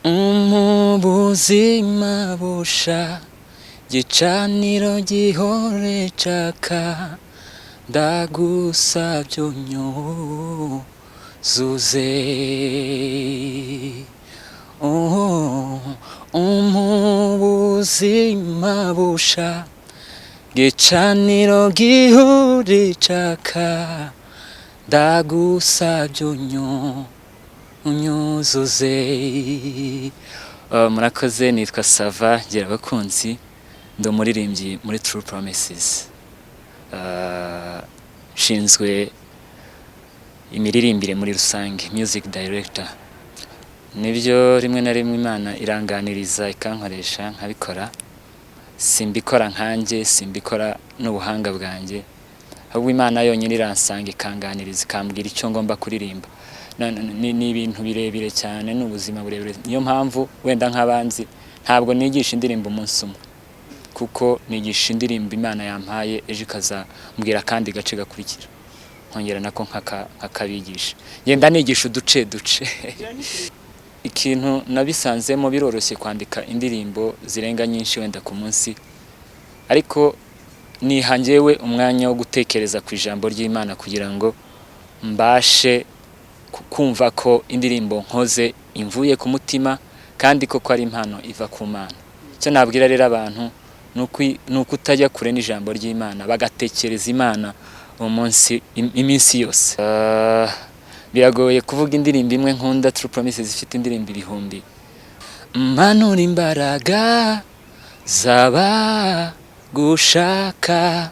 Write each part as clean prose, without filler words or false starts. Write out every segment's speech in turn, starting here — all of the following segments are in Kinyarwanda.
Mu buzima busha, gicaniro gihore caka, ndagusabye unyuzuze. Oh, mu buzima busha, gicaniro gihore caka, ndagusabye unyuzuze. Murakoze, nitwa Sava Gerabakunzi, ndi umuririmbyi muri True Promises. Nshinzwe imiririmbire muri rusange, music director. Nibyo, rimwe na rimwe Imana iranganiriza ikankoresha nkabikora. Simbikora nkanjye, simbikora n'ubuhanga bwanjye, ahubwo Imana yonyine iransanga ikanganiriza, ikambwira icyo ngomba kuririmba. Ni ibintu birebire cyane, ni ubuzima burebure. Niyo mpamvu wenda nk'abanzi ntabwo nigisha indirimbo umunsi umwe, kuko nigisha indirimbo Imana yampaye, ejo ikazambwira akandi gace gakurikira, nkongera nako nkakabigisha. Ngenda nigisha uduce duce. Ikintu nabisanzemo, biroroshye kwandika indirimbo zirenga nyinshi wenda ku munsi, ariko niha njyewe umwanya wo gutekereza ku ijambo ry'Imana kugira ngo mbashe kumva ko indirimbo nkoze imvuye ku mutima kandi koko ari impano iva ku Mana. Icyo nabwira rero abantu ni ukutajya kure n'ijambo ry'Imana, bagatekereza Imana umunsi iminsi yose. Biragoye kuvuga indirimbo imwe nkunda. True Promises ifite indirimbo ibihumbi. Manura imbaraga zaba gushaka,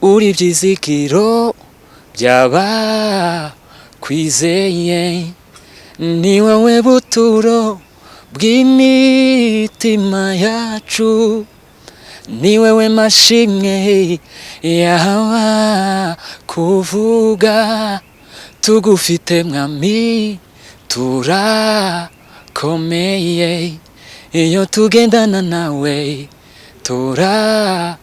uri ibyizigiro byaba kwizeye, ni wowe buturo bw'imitima yacu, ni wowe mashimwe yaba kuvuga. Tugufite Mwami turakomeye, iyo tugendana nawe turabanesha.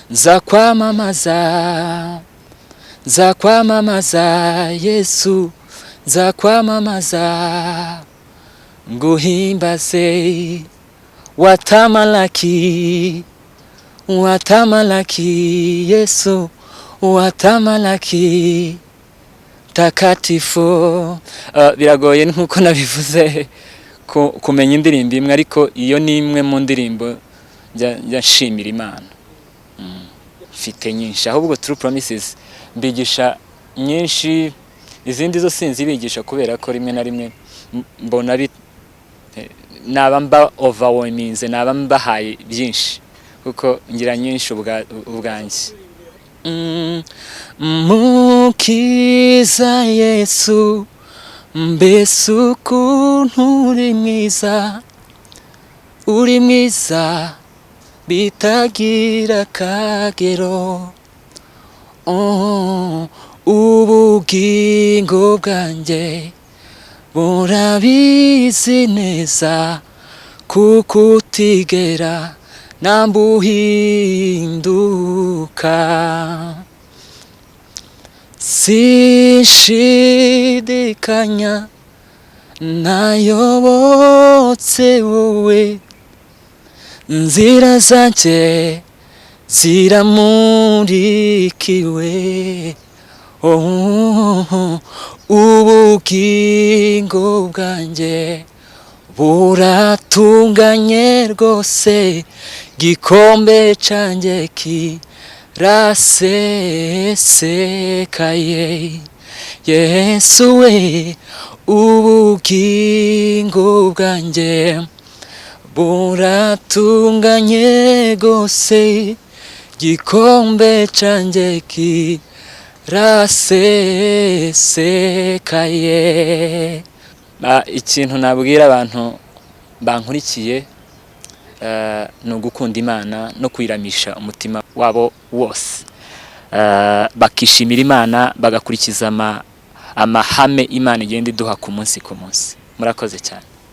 Nza kwamamaza, nza kwamamaza Yesu, nza kwamamaza nguhimbaze. Watamalaki, watamalaki Yesu, watamalaki takatifu. Biragoye nkuko nabivuze kumenya indirimbo imwe, ariko iyo ni imwe mu ndirimbo njya nshimira Imana. Mfite nyinshi, ahubwo True Promises mbigisha nyinshi, izindi zo sinzibigisha kubera ko rimwe na rimwe mbona naba mba overwhelminze, naba mbahaye byinshi, kuko ngira nyinshi ubwanjye. Mukiza Yesu, mbese ukuntu uri mwiza, uri mwiza bitagira akagero. Oh, ubugingo bwanjye burabizi neza, kuko utigera nambuhinduka. Sinshidikanya, nayobotse wowe, nzira zanjye ziramurikiwe. Oh, ubugingo bwanjye buratunganye rwose, gikombe cyanjye kirasesekaye. Yesu we, ubugingo bwanjye buratunganye rwose, gikombe cyanjye kirasesekaye. Ikintu nabwira abantu bankurikiye ni ugukunda Imana no kuyiramisha umutima wabo wose, bakishimira Imana, bagakurikiza amahame Imana igenda iduha ku munsi ku munsi. Murakoze cyane.